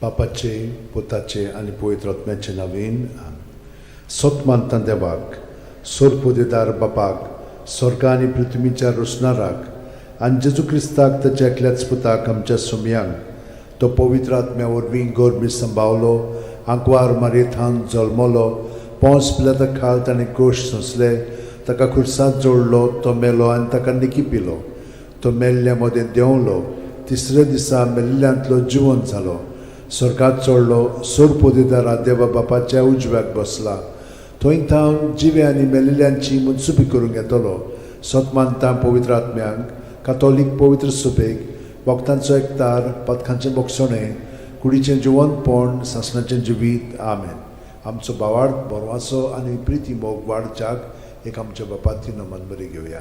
बापाचे, पुताचे आनी पवित्र आत्म्याचे नांवान. सत मानता देवाक, सोरपोदेदार बापाक, स्वर्गा आनी पृथ्वीच्या रोसणाराक, आनी जेजू क्रिस्ताक, ताच्या एकल्याच पुताक, आमच्या सुमयांक, तो पवित्र आत्म्या वरवीं गर्भी संभावलो, आंकवार मारयेथान जल्मलो, पोंस पिलाता खाल ताणें कोश सोंसले, ताका खुर्सांत जोडलो, तो मेलो आनी ताका निकी पिलो, तो मेल्ल्या मदें देंवलो, तिसऱ्या दिसा मेल्ल्यांतलो जिवन जालो, स्वर्गात चडलो, सोरपोदेदारा देवा बापाच्या उजव्याक बसला, थंय थावन जिवे आनी मेलिल्ल्यांची मनसुबी करूंक येतलो. सत मानता पवित्र आत्म्यांक, कातोलीक पवित्र सुबेक, भक्तांचो एकतार, पदकांचें बोगसणें, कुडीचें जिवनपण, सासणाचें जिवीत. आमेन. आमचो भावार्थ, बरवासो आनी प्रिती मोग वाडच्याक एक आमच्या बापाती नमन बरी घेवया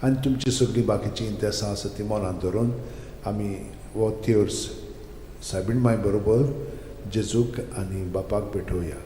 आनी तुमची सगळीं बाकीचीं इंतेसां आसा ती मनांत धरून आमी हो तेर्स सायबीण माय बरोबर जेजूक आनी बापाक भेटोवया.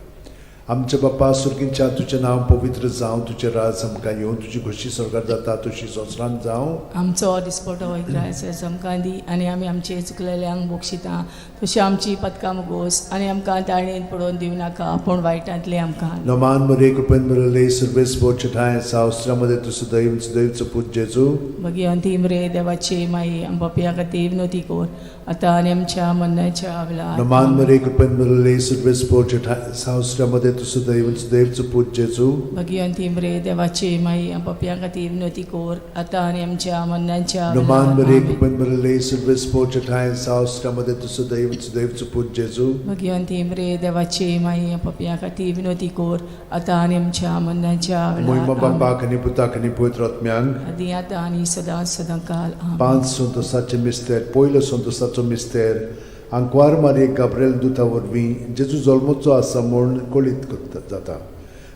आमच्या बापा सुर्गींच्या, तुजें नांव पवित्र जावं, तुजें राज आमकां येवं, तुजी खोशी स्वर्गात जाता तशी संवसारांत जावं. आमचो दिसपटो इग्रायस आमकां दी आनी आमी आमचे चुकलेल्यांक बक्षिता तशी आमची पदकां मुगोस आनी आमकां ताळणेन पडोवन दिवं नाका, पूण वायटांतले आमकां. नमान मरे, कृपेन भरले, सर्वेस्पर ठांय सावस्त्रामध्ये तूं सदैव सदैवचो पूत जेजू. भगिवंती मरे देवाची माई, आम पापया खातीर विनवती कर, आतां आनी आमच्या मरणाच्या वेळार. नमान मरे, कृपेन भरले, सर्वेस्पर ठांय सावस्त्रामध्ये तूं सदैव सदैवचो पूत जेजू. भगिवंती मरे देवाची माई, आम पापया खातीर विनवती कर, आतां आनी आमच्या मरणाच्या नमान वेळार. मरे, आमेन. कृपेन भरले, सर्वेस्पर ठांय सावस्त्रामध्ये तूं सदैव सदैवचो पूत जेजू. भगिवंती मरे देवाची माई, आम पापया खातीर विनवती कर, आतां आनी आमच्या मरणाच्या मोहिमा वेळार. आमेन. बापाक आनी पुताक आनी पवित्र आत्म्यांक. आदी आतां आनी सदां सदां काल. आमेन. पांच संतोसाचे मिस्तेर. पयलो संतोसाचो मिस्तेर, आंकवार मारयेक गाब्रेल दुता वरवीं जेजू जल्मचो आसा म्हूण कळीत करता जाता.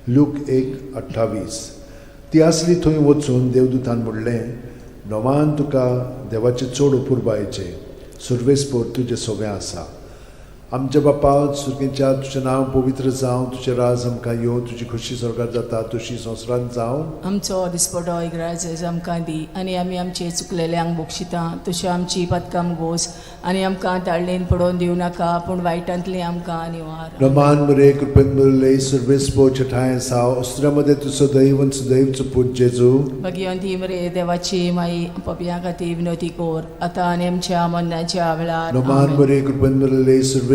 लूक 1:28. ती आसली थंय वचून देवदूतान म्हणलें, नवान तुका देवाचें चड अपुरबायेचें, सर्वेस्पर तुजें सगळें आसा. आमच्या बापा सुर्गेच्या, तुजें नांव पवित्र जावं, तुजें राज आमकां येवं, तुजी खोशी स्वर्गात जाता तशी संवसारांत जावं. आमचो दिसपटो इग्राज आमकां दी आनी आमी आमचे चुकलेल्यांक बक्षिता तशी आमची पदकां गोस आनी आमकां ताळणेन पडोवन दिवं नाका, पूण वायटांतली आमकां निवार. रमान मरे, कृपेन भरले, सर्वेस्पर ठांय साव अस्त्रामध्ये तूं सदैव सदैवचो पूत जेजू. भगिवंती मरे देवाची माई, पपया खातीर विनवती कर, आतां आनी आमच्या मरणाच्या वेळार. रमान आमेन. मरे, कृपेन भरले, सर्वेस्पर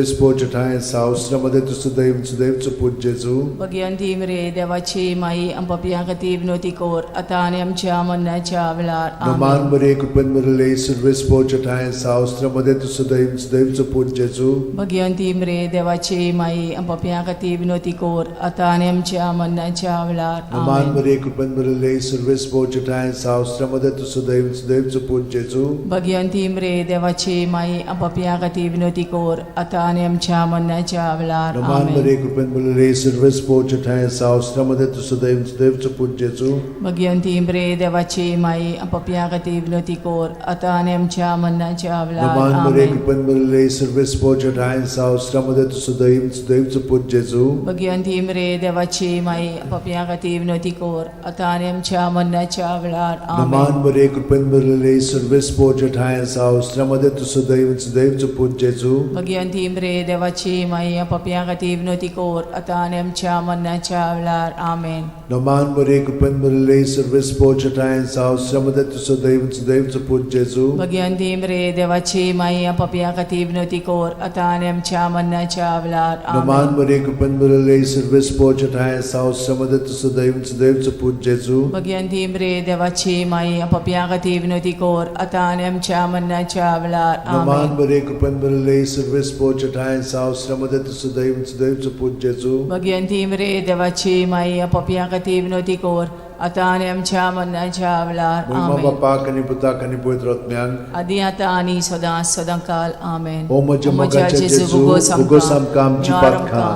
ठांय साव अस्त्रामध्ये तूं सदैव सदैवचो पूत जेजू. भगिवंती मरे देवाची माई, पपया खातीर विनवती कर, आतां आनी आमच्या मरणाच्या वेळार. रमान आमेन. मरे, कृपेन भरले, सर्वेस्पर ठांय साव अस्त्रामध्ये तूं सदैव सदैवचो पूत जेजू. भगिवंती मरे देवाची माई, पपया खातीर विनवती कर, आतां आनी आमच्या मरणाच्या वेळार. रमान आमेन. मरे, कृपेन भरले, सर्वेस्पर ठांय साव अस्त्रामध्ये तूं सदैव सदैवचो पूत जेजू. भगिवंती मरे देवाची माई, पपया खातीर विनवती कर, आतां आनी आमच्या मरणाच्या वेळार. रमान आमेन. मरे, कृपेन भरले, सर्वेस्पर ठांय साव अस्त्रामध्ये तूं सदैव सदैवचो पूत जेजू. भगिवंती मरे देवाची माई, पपया खातीर विनवती कर, आतां आनी आमच्या मरणाच्या वेळार. रमान मरे, आमेन. कृपेन भरले, सर्वेस्पर ठांय साव अस्त्रामध्ये तूं सदैव सदैवचो पूत जेजू. भगिवंती मरे देवाची माई, पपया खातीर विनवती कर, आतां आनी आमच्या मरणाच्या वेळार. रमान आमेन. मरे, कृपेन भरले, सर्वेस्पर ठांय साव अस्त्रामध्ये तूं सदैव सदैवचो पूत जेजू. भगिवंती मरे देवाची माई, पपया खातीर विनवती कर, आतां आनी आमच्या मरणाच्या वेळार. आमेन. रमान मरे, कृपेन भरले, सर्वेस्पर ठांय साव अस्त्रामध्ये तूं सदैव सदैवचो पूत जेजू. भगिवंती मरे देवाची माई, पपया खातीर विनवती कर, आतां आनी आमच्या मरणाच्या वेळार. रमान आमेन. मरे, कृपेन भरले, सर्वेस्पर ठांय साव अस्त्रामध्ये तूं सदैव सदैवचो पूत जेजू. भगिवंती मरे देवाची माई, पपया खातीर विनवती कर, आतां आनी आमच्या मरणाच्या वेळार. रमान आमेन. मरे, कृपेन भरले, सर्वेस्पर ठांय साव अस्त्रामध्ये तूं सदैव सदैवचो पूत जेजू. भगिवंती मरे देवाची माई, पपया खातीर विनवती कर, आतां आनी आमच्या मरणाच्या वेळार. मोहिमा आमेन. बापाक आनी पुताक आनी पवित्र आत्म्यांक. आदी आतां आनी सदां सदां काल. आमेन. ओ म्हज्या मोगाच्या जेजू, उगोस आमकां आमची पातकां,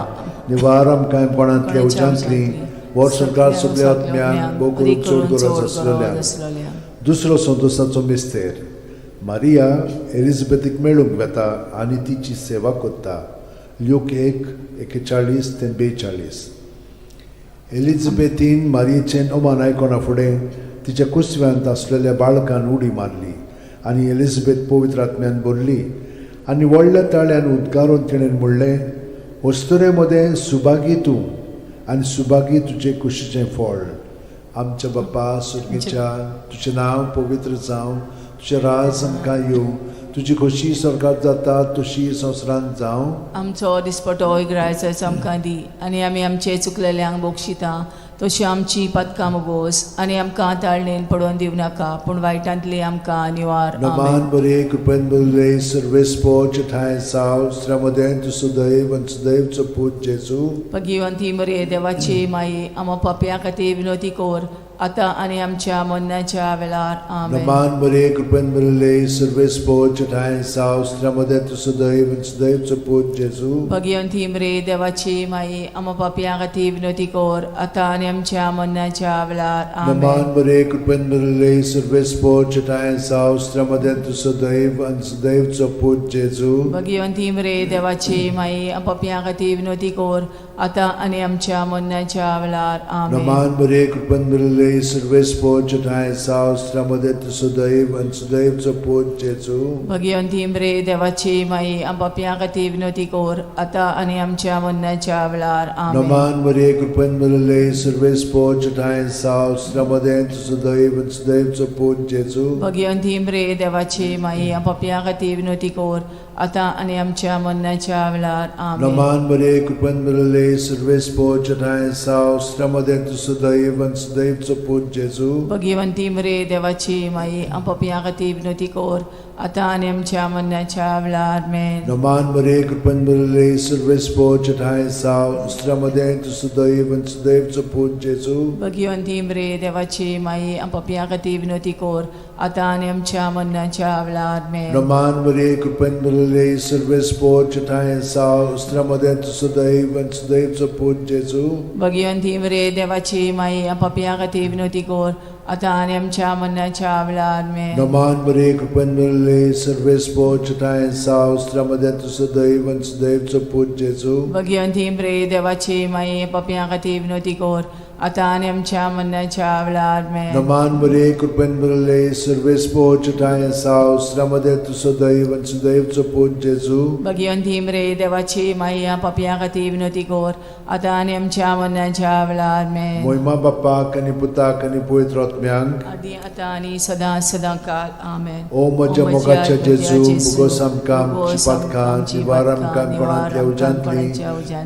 निवार आमकां कोणांतल्या उज्यांतली, वर संवसार सगल्या आत्म्यांक, भोव करून चड गरज आसलेल्या. दुसरो संतोसाचो मिस्तेर, मारिया एलिझाबेथीक मेळूंक वेता आनी तिची सेवा करता. ल्यूक 1:41 ते 42. एलिझाबेथीन मारियेचें अमान आयकना फुडें तिच्या कुसव्यांत आसलेल्या बाळकान उडी मारली आनी एलिझाबेथ पवित्र आत्म्यान भरली. आनी व्हडल्या ताळ्यान उद्गारून तिणें म्हणलें, अस्तुरे मदें सुभागी तूं आनी सुभागी तुजे कुशीचें फळ. आमच्या बापा सुर्गीच्या, तुजें नांव पवित्र जावं, तुजें राज आमकां येवं, तुजी खोशी स्वर्गात जाता तशी संवसारांत जावं. आमचो दिसपटो इगरायचो आमकां दी आनी आमी आमचे चुकलेल्यांक बक्षिता तशी आमची पातकां मोगोस आनी आमकां ताळणेन पडोवन दिवं नाका पूण वायटांतली आमकां निवार. आमेन. नमान बरे कृपेन बरले सर्वेस्पोच ठांय साव श्रमदें तूं सुदैव आनी सुदैवचो पूत जेजू. भगिवंती मरे देवाची माई, आमा पापया खातीर विनोती कर आतां आनी आमच्या मरणाच्या वेळार. आमेन. नमान बरे कृपेन बरले सर्वेस्पोच ठांय साव श्रमदें तूं सुदैव आनी सुदैवचो पूत जेजू. भगिवंती मरे देवाची माई, आमा पापया खातीर विनोती कर आतां आनी आमच्या मरणाच्या वेळार. आमेन. नमान बरे कृपेन बरले सर्वेस्पोच ठांय साव श्रमदें तूं सुदैव आनी सुदैवचो पूत जेजू. भगिवंती मरे देवाची माई, पापया खातीर विनोती कर आतां आनी आमच्या मरणाच्या वेळार. आमेन. नमान बरे कृपेन बरले सर्वेस्पोच ठांय साव श्रमदें तूं सुदैव आनी सुदैवचो पूत जेजू. भगिवंती मरे देवाची माई, पापया खातीर विनोती कर आतां आनी आमच्या मरणाच्या वेळार. आमेन. नमान मरिये कृपेन भरिल्ले सर्वेस्पोच ठांय साव श्रमदें तूं सुदैव आनी सुदैवचो पूत जेजू. भगिवंती मरे देवाची माई, पापया खातीर विनोती कर आतां आनी आमच्या मरणाच्या वेळार. आमेन. नमान मरिये कृपेन भरिल्ले सर्वेस्पोच ठांय साव श्रमदें तूं सुदैव आनी सुदैवचो पूत जेजू. भगिवंती मरे देवाची माई, पापया खातीर विनोती कर आतां आनी आमच्या मरणाच्या वेळार. आमेन. नमान मरिये कृपेन भरिल्ले सर्वेस्पोच ठांय साव श्रमदें तूं सुदैव आनी सुदैवचो पूत जेजू. भगिवंती मरे देवाची माई, पापया खातीर विनोती कर आतां आनी आमच्या मरणाच्या वेळार. आमेन. नमान मरिये कृपेन भरिल्ले सर्वेस्पोच ठांय साव श्रमदें तूं सुदैव आनी सुदैवचो पूत जेजू. भगिवंती मरे देवाची माई, पापया खातीर विनोती कर आतां आनी आमच्या मरणाच्या वेळार. आमेन. नमान मरिये कृपेन भरिल्ले सर्वेस्पोच ठांय साव श्रमदें तूं सुदैव आनी सुदैवचो पूत जेजू. भगिवंती मरे देवाची माई, पापया खातीर विनोती कर आतां आनी आमच्या मरणाच्या वेळार. आमेन. नमान मरिये कृपेन भरिल्ले सर्वेस्पोच ठांय साव श्रमदें तूं सुदैव आनी सुदैवचो पूत जेजू. भगिवंती मरे देवाची माई, पापया खातीर विनोती कर आतां आनी आमच्या मरणाच्या वेळार. आमेन. मोहिमा बाप्पाक आनी पुताक आनी पवित्र आत्म्यांक, आदी आतां आनी सदां सदां काल. आमेन. ओ म्हज्या मोगाच्या जेजू, मुगोस आमकां आमची पातकां निवार आमकां कोणांतल्या उज्यांतली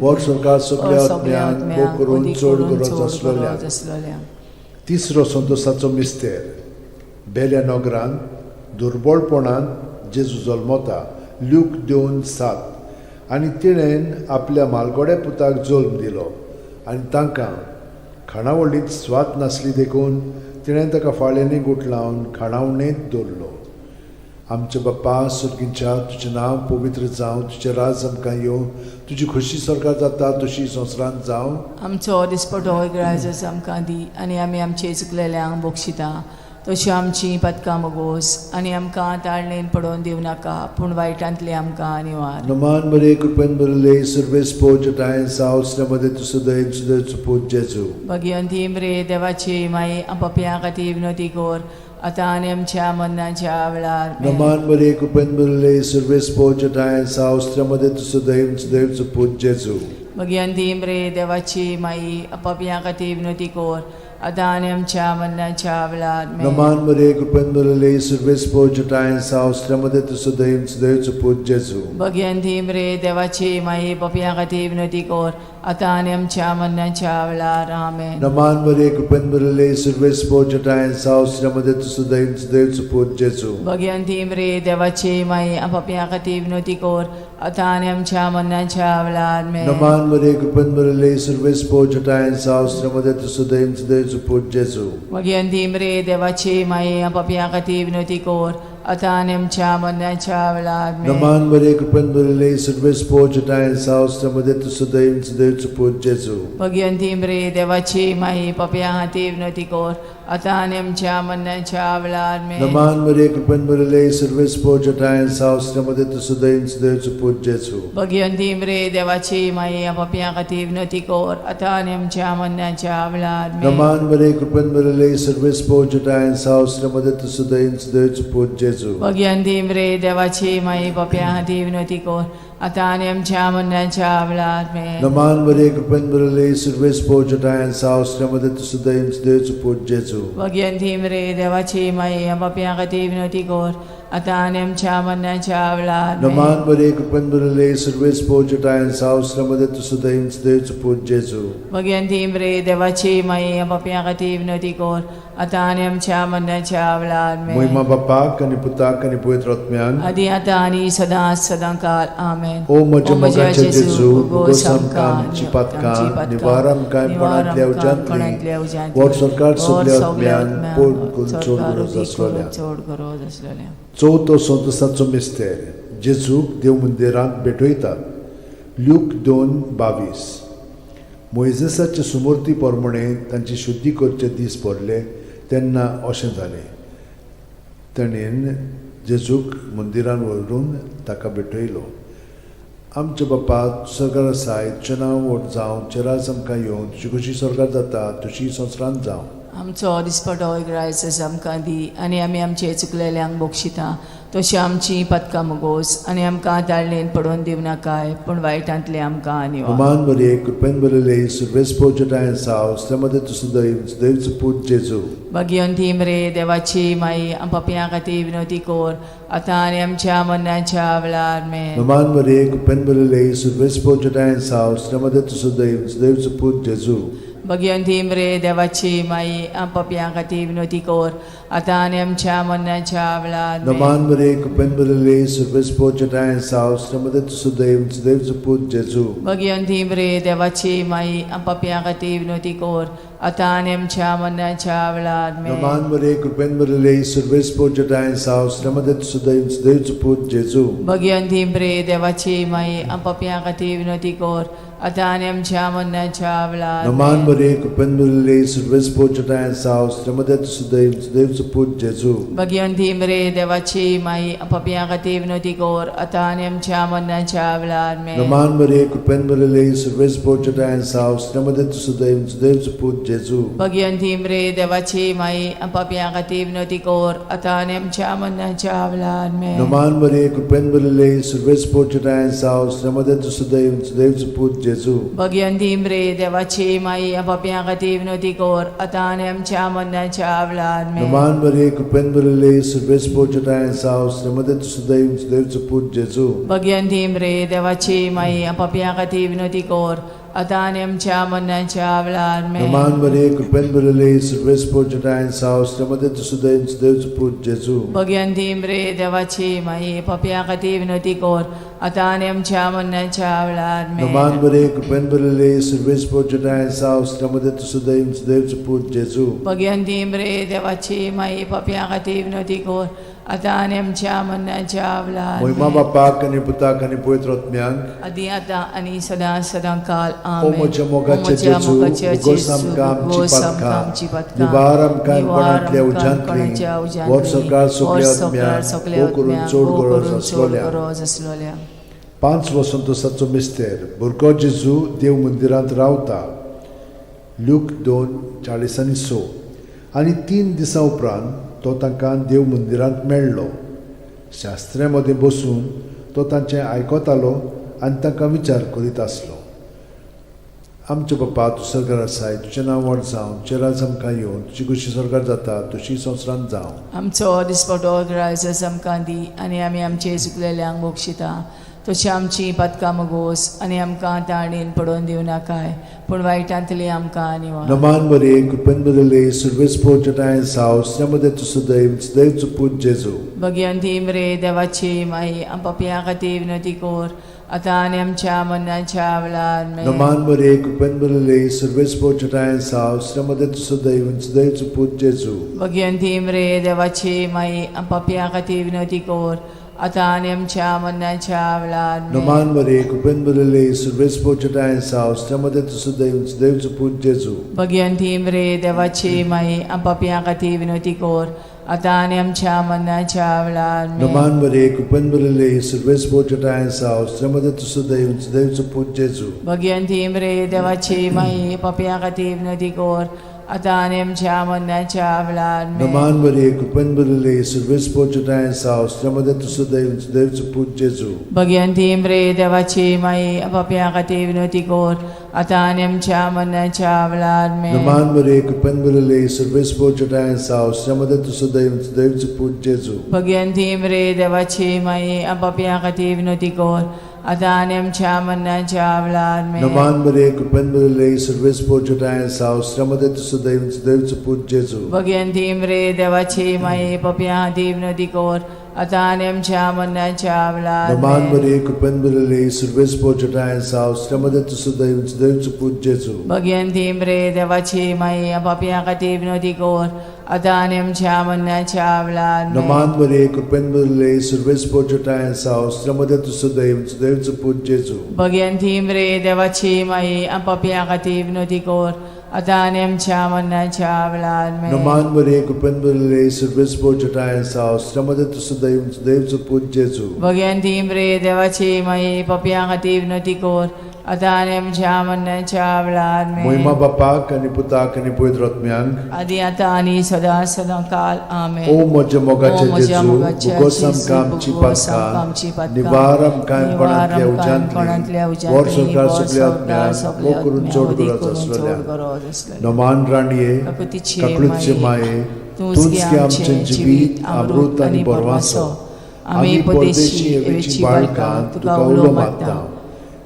वर सरकार सगल्या आत्म्यांक भोग करून चड गरज आसलेल्या. तिसरो संतोसाचो मिस्तेर. बेल्या नगरांत दुर्बळपणान जेजू जल्मता. ल्यूक 2:7. आनी तिणेन आपल्या मालगोड्या पुताक जल्म दिलो आनी तांकां खाणावळींत स्वाद नासली देखून तिणें ताका फाळ्यांनी गुठलावन खाणावणेंत दवरलो. आमच्या बाप्पा सुर्गींच्या, तुजें नांव पवित्र जावं, तुजें राज आमकां येवं, तुजी खोशी स्वर्गात जाता तशी संवसारांत जावं. आमचो दिसपटो इगराजच आमकां दी आनी आमी आमचे चुकलेल्यांक बक्षिता तशी आमची पातकां मोगोस आनी आमकां ताळणेन पडोवन दिवं नाका पूण वायटांतली आमकां निवार. नमान मरे कृपेन भरिल्ले सर्वेस्पोज ठांय साव मध्ये तूं सदैव सदैव पूत जेजू. भगिवंती मरे देवाची माई, पापयां खातीर विनोती कर आतां आनी आमच्या मरणाच्या वेळार. आमेन. नमान मरे कृपेन भरिल्ले सर्वेस्पोज ठांय साव मध्ये तूं सदैव सदैव पूत जेजू. भगिवंती मरे देवाची माई, पापयां खातीर विनोती कर आतां आनी आमच्या मरणाच्या वेळार. आमेन. नमान मरे कृपेन भरिल्ले सर्वेस्पोज ठांय साव मध्ये तूं सदैव सदैव पूत जेजू. भगिवंती मरे देवाची माई, पापयां खातीर विनोती कर आतां आनी आमच्या मरणाच्या वेळार. आमेन. नमान मरे कृपेन भरिल्ले सर्वेस्पोज ठांय साव मध्ये तूं सदैव सदैव पूत जेजू. भगिवंती मरे देवाची माई, पापयां खातीर विनोती कर आतां आनी आमच्या मरणाच्या वेळार. आमेन. नमान मरे कृपेन भरिल्ले सर्वेस्पोज ठांय साव मध्ये तूं सदैव सदैव पूत जेजू. भगिवंती मरे देवाची माई, पापयां खातीर विनोती कर आतां आनी आमच्या मरणाच्या वेळार. आमेन. नमान मरे कृपेन भरिल्ले सर्वेस्पोज ठांय साव मध्ये तूं सदैव सदैव पूत जेजू. भगिवंती मरे देवाची माई, पापयां खातीर विनोती कर आतां आनी आमच्या मरणाच्या वेळार आमेन. नमान मरिये, कृपेन भरिल्ले, सर्वेस्पोर जटायन साव, श्रीमते तूं सदैव सदैवचो पूत जेजू. भगिवंती मरे देवाची माई, पापयां खातीर विनवती कर आतां आनी आमच्या मरणाच्या वेळार आमेन. नमान मरिये, कृपेन भरिल्ले, सर्वेस्पोर जटायन साव, श्रीमते तूं सदैव सदैवचो पूत जेजू. भगिवंती मरे देवाची माई, पापयां खातीर विनवती कर आतां आनी आमच्या मरणाच्या वेळार आमेन. नमान मरिये, कृपेन भरिल्ले, सर्वेस्पोर जटायन साव, श्रीमते तूं सदैव सदैवचो पूत जेजू. भगिवंती मरे देवाची माई, पापयां खातीर विनवती कर आतां आनी आमच्या मरणाच्या वेळार आमेन. नमान मरिये, कृपेन भरिल्ले, सर्वेस्पोर जटायन साव, श्रीमते तूं सदैव सदैवचो पूत जेजू. भगिवंती मरे देवाची माई, पापयां खातीर विनवती कर आतां आनी आमच्या मरणाच्या वेळार आमेन. मोहिमा बापाक आनी पुताक आनी पवित्र आत्म्यान, आदी आतां आनी सदां सदां काल आमेन. ओ म्हज्या मोगाचे जेजू, उगोस आमकां आमची पातकां, निवार आमकां कोणांतल्या उज्यांतली, वर सरकार सगल्या आत्म्यान पोड करून चड गरज आसलोल्या. चड गरज आसलेल्या. चवथो संतोसाचो मिस्तेर, जेजूक देव मंदिरांत भेटयतात. ल्यूक 2:22. मोयजेसाचे सुमूर्ती प्रमाणे तांची शुद्धी करचे दीस पडले तेन्ना अशें जालें, ताणें जेजूक मंदिरान व्हरून ताका भेटयलो. आमच्या बापा, सरकार आसाय, तुजें नांव व्हड जावं, तुजें राज आमकां येवं, तुजी खुशी स्वर्गार जाता तशी संवसारांत जावं. आमचो दिसपटो ग्रायस आमकां दी आनी आमी आमचे चुकलेल्यांक बक्षिता तशी आमची पदकां मुगोस आनी आमकां ताळणेन पडोवन दिवं नाकाय, पूण वायटांतले आमकां निवार. नमान मरिये, कृपेन भरिल्ले, सर्वेस्पोर जटायन साव, श्रीमती तुजो दैव पूत जेजू. भगिवंती मरे देवाची माई, पापयां खातीर विनवती कर आतां आनी आमच्या मरणाच्या वेळार आमेन. नमान मरिये, कृपेन भरिल्ले, सर्वेस्पोर जटायन साव, श्रीमती तुजो दैव पूत जेजू. भगिवंती मरे देवाची माई, पापयां खातीर विनवती कर आतां आनी आमच्या मरणाच्या वेळार आमेन. नमान मरिये, कृपेन भरिल्ले, सर्वेस्पोर जटायन साव, श्रीमती तुजो दैव पूत जेजू. भगिवंती मरे देवाची माई, पापयां खातीर विनवती कर आतां आनी आमच्या मरणाच्या वेळार आमेन. नमान मरिये, कृपेन भरिल्ले, सर्वेस्पोर जटायन साव, श्रीमती तुजो दैव पूत जेजू. भगिवंती मरे देवाची माई, पापयां खातीर विनवती कर आतां आनी आमच्या मरणाच्या वेळार नमान आमेन. मरिये, कृपेन भरिल्ले, सर्वेस्पोर जटायन साव, श्रीमती तुजो दैव पूत जेजू. भगिवंती मरे देवाची माई, पापयां खातीर विनवती कर आतां आनी आमच्या मरणाच्या वेळार आमेन. नमान मरिये, कृपेन भरिल्ले, सर्वेस्पोर जटायन साव, श्रीमती तुजो दैव पूत जेजू. भगिवंती मरे देवाची माई, पापयां खातीर विनवती कर आतां आनी आमच्या मरणाच्या वेळार आमेन. नमान मरिये, कृपेन भरिल्ले, सर्वेस्पोर जटायन साव, श्रीमती तुजो दैव पूत जेजू. भगिवंती मरे देवाची माई, पापयां खातीर विनवती कर आतां आनी आमच्या मरणाच्या वेळार आमेन. नमान मरिये, कृपेन भरिल्ले, सर्वेस्पोर जटायन साव, श्रीमती तुजो दैव पूत जेजू. भगिवंती मरे देवाची माई, पापयां खातीर विनवती कर आतां आनी आमच्या मरणाच्या वेळार आमेन. नमान मरिये, कृपेन भरिल्ले, सर्वेस्पोर जटायन साव, श्रीमती तुजो दैव पूत जेजू. भगिवंती मरे देवाची माई, पापयां खातीर विनवती कर आतां आनी आमच्या मरणाच्या वेळार आमेन. नमान मरिये, कृपेन भरिल्ले, सर्वेस्पोर जटायन साव, श्रीमती तुजो दैव पूत जेजू. भगिवंती मरे देवाची माई, पापयां खातीर विनवती कर आतां आनी आमच्या मरणाच्या वेळार मोहिमा आमेन. बापाक आनी पुताक आनी पवित्र आत्म्याक, आदी आतां आनी सदां सदां काल ओ आमेन. म्हज्या मोगाचे ओ म्हज्या जेजू, मोगाचे उगोस जेजू, आमकां आमची उगोस आमकां पातकां, आमची पातकां, निवार आमकां निवार कोणांतल्या आमकां उज्यांतली, कोणाच्या उज्यांतली, वर सरकार सगल्या वर सरकार आत्म्याक, सगल्या भोव करून आत्म्याक, चड भोव गरज करून चड आसलोल्या. गरज आसलोल्या. 5 वसंतोसाचो मिस्तेर, भुरगो जेजू देव मंदिरांत रावता. ल्यूक 2:46. आनी 3 दिसां उपरांत तो तांकां देव मंदिरांत मेळ्ळो. शास्त्र्यां मदें बसून तो तांचें आयकतालो आनी तांकां विचार करीत आसलो. आमच्या बापा, तूं सरकार आसाय, तुजें नांव व्हड जावं, तुजें राज आमकां येवं, तुजी खुशी सरकार जाता तशी संवसारांत जावं. आमचो दिसपटो ग्रायस आमकां दी आनी आमी आमचे चुकलेल्यांक बक्षिता तशी आमची पातकां मुगोस आनी आमकां ताणेन पडोवन दिवं नाकाय, पूण वायटांतली आमकां निवार. नमान मरिये, कृपेन भरिल्ले, सर्वेस्पोर जटायन साव, श्रीमती तुजो दैव दैवचो पूत जेजू. भगिवंती मरे देवाची माई, पापयां खातीर विनवती कर आतां आनी आमच्या मरणाच्या वेळार आमेन. नमान मरिये, कृपेन भरिल्ले, सर्वेस्पोर जटायन साव, श्रीमती तुजो दैव दैवचो पूत जेजू. भगिवंती मरे देवाची माई, पापयां खातीर विनवती कर आतां आनी आमच्या मरणाच्या वेळार आमेन. नमान मरे कृपेन भरिल्ले सुर्वेस साव त्यामध्ये तुझं दैव देवचो पूत जेजू. भगिवंती मरे देवाची माई, आम पापयां खातीर विनवती कर, आतां आनी आमच्या मरणाच्या वेळार आमेन. नमान मरे कृपेन भरिल्ले सुर्वेस साव त्यामध्ये तुझं दैव देवचो पूत जेजू. भगिवंती मरे देवाची माई, पापयां खातीर विनवती कर, आतां आनी आमच्या मरणाच्या वेळार आमेन. नमान मरे कृपेन भरिल्ले सुर्वेस साव त्यामध्ये तुझं दैव देवचो पूत जेजू. भगिवंती मरे देवाची माई, पापयां खातीर विनवती कर, आतां आनी आमच्या मरणाच्या वेळार आमेन. नमान मरे कृपेन भरिल्ले सुर्वेस साव त्यामध्ये तुझं दैव देवचो पूत जेजू. भगिवंती मरे देवाची माई, पापयां खातीर विनवती कर, आतां आनी आमच्या मरणाच्या वेळार आमेन. नमान मरे कृपेन भरिल्ले सुर्वेस साव त्यामध्ये तुझं दैव देवचो पूत जेजू. भगिवंती मरे देवाची माई, पापयां खातीर विनवती कर, आतां आनी आमच्या मरणाच्या वेळार नमान आमेन. मरे कृपेन भरिल्ले सुर्वेस साव त्यामध्ये तुझं दैव देवचो पूत जेजू. भगिवंती मरे देवाची माई, पापयां खातीर विनवती कर, आतां आनी आमच्या मरणाच्या वेळार आमेन. नमान मरे कृपेन भरिल्ले सुर्वेस साव त्यामध्ये तुझं दैव देवचो पूत जेजू. भगिवंती मरे देवाची माई, पापयां खातीर विनवती कर, आतां आनी आमच्या मरणाच्या वेळार आमेन. नमान मरे कृपेन भरिल्ले सुर्वेस साव त्यामध्ये तुझं दैव देवचो पूत जेजू. भगिवंती मरे देवाची माई, पापयां खातीर विनवती कर, आतां आनी आमच्या मरणाच्या वेळार आमेन. मोहिमा बापाक आनी पुताक आनी पवित्र आत्म्यांक, आदी आतां आनी सदां सदां काल आमेन. ओ म्हज्या मोगाचे ओ म्हज्या जेजू, मोगाचे भोगोस जेजू, आमकां आमची भोगोस आमकां आमची पातकां, पातकां, निवार आमकां निवार कोणांतल्या आमकां कोणांतल्या उज्यांतली, वर उज्यांतली, संवसार वर सगल्या संवसार आत्म्यांक, सगल्या मोग करून आत्म्यांक, चड वदी गरज करून चड आसलेल्या. गरज आसलेल्या. नमान राणये, काकुतीचे काकळूतचे माये, माये, तूंच तूंच गे गे आमचें आमचें जिवीत, अमृत आनी बरवासो. आमी परदेशी हेवेची बाळकां तुका उलो मारता.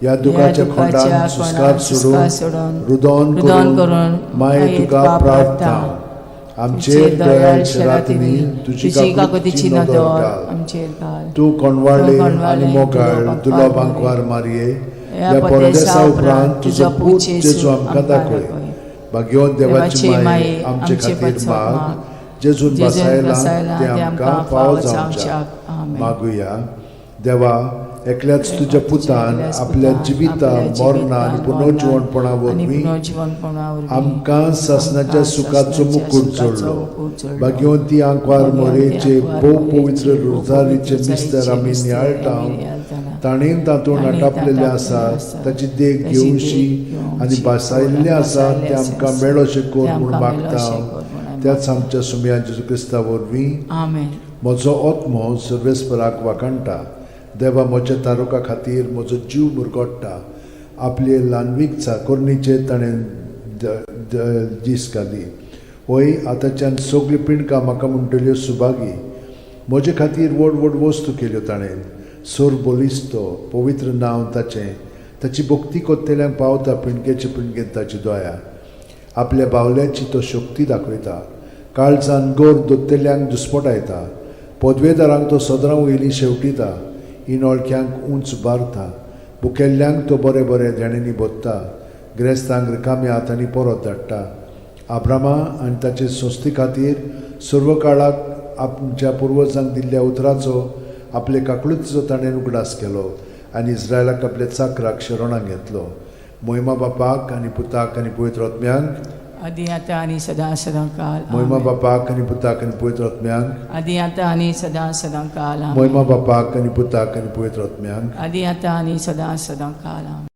ह्या दुखाच्या खोंडान सुस्कार सोडून रुदोन रुदोन करून करून माये तुका प्रार्थना. आमचेर दयाळ शरातींनी तुजी काकुतीची नदर घाल. आमचेर घाल. तूं कोणवाळे तूं कोणवाळे आनी मोगाळ दुलो दुलो बांकवार बांकवार मारये, ह्या ह्या परदेसा परदेसा उपरांत तुजो पूत जेजू आमकां दाखय. भाग्यवंत देवाची माये, आमचे खातीर माग, जेजून जेजून बसायला बसायला ते आमकां फावो जावच्याक. आमेन. मागुया. देवा, एकल्याच तुज्या पुतान एकल्याच आपल्या पुतान जिविता आपल्या मरणा आनी जिवितान, पुनर्जिवणपणा आनी वरवीं पुनर्जिवणपणा वरवीं आमकां सासणाच्या आमकां सुखाचो सासणाच्या मुकूट सुखाचो जोडलो. मुकूट जोडलो. भाग्यवंती आंकवार भाग्यवंती मोरेचे आंकवार भोव मोरेचे पवित्र भोव रोजारीचे पवित्र मिस्तर आमी रोजारीचे नियाळटा, आमी नियाळटाना, ताणें तातूंत ताणें आटापलेलें तातूंत आसा आसा, ताची देख ताची देख घेवशी घेवची आनी भासायल्लें आनी आसा भासायल्लें तें आमकां आसा, मेळोशें तें कर म्हूण आमकां मागता मेळोशें कर म्हूण आमी त्याच आमच्या सुमया जेजू क्रिस्ता वरवीं. आमेन. म्हजो आत्मो सर्वेस्पराक वाखाणटा. देवा म्हज्या तारुका खातीर म्हजो जीव मुरगोट्टा. आपले ल्हानवीक चाकोरणीचेर ताणें दीस घाली. वय आतांच्यान सगळीं पिंडकां म्हाका म्हणटल्यो सुभागी. म्हजे खातीर व्हड व्हड वस्तू केल्यो ताणें. सोर बलिस्तो पवित्र नांव ताचें. ताची भक्ती कोत्तेल्यांक पावता पिंडकेचे पिंडकेन ताची दया. आपल्या बावल्याची तो शक्ती दाखयता. काळजान गोर दोत्तेल्यांक दुस्पटायता. पदवेदारांक तो सदरां वयली शेवटिता. इनोळख्यांक उंच बारता. भुकेल्ल्यांक तो बरें बरें देण्यांनी भोत्ता. ग्रेस्तांक रिकाम्या हातांनी परत धाडटा. आब्रामा आनी ताचे संस्थे खातीर सर्व काळाक आमच्या पुर्वजांक दिल्ल्या उतराचो आपले काकळुतीचो ताणें उगडास केलो आनी इस्रायलाक आपल्या चाकराक शरणाक घेतलो. मोहिमा बापाक आनी पुताक आनी पवित्र आत्म्यांक, आदी आतां आनी सदां सदां काल मोहिमा आमेन. बापाक आनी पुताक आनी पवित्र आत्म्यांक, आदी आतां आनी सदां सदां काल आमेन. मोहिमा बापाक आनी पुताक आनी पवित्र आत्म्यांक. आदी आतां आनी सदां सदां काल आमेन.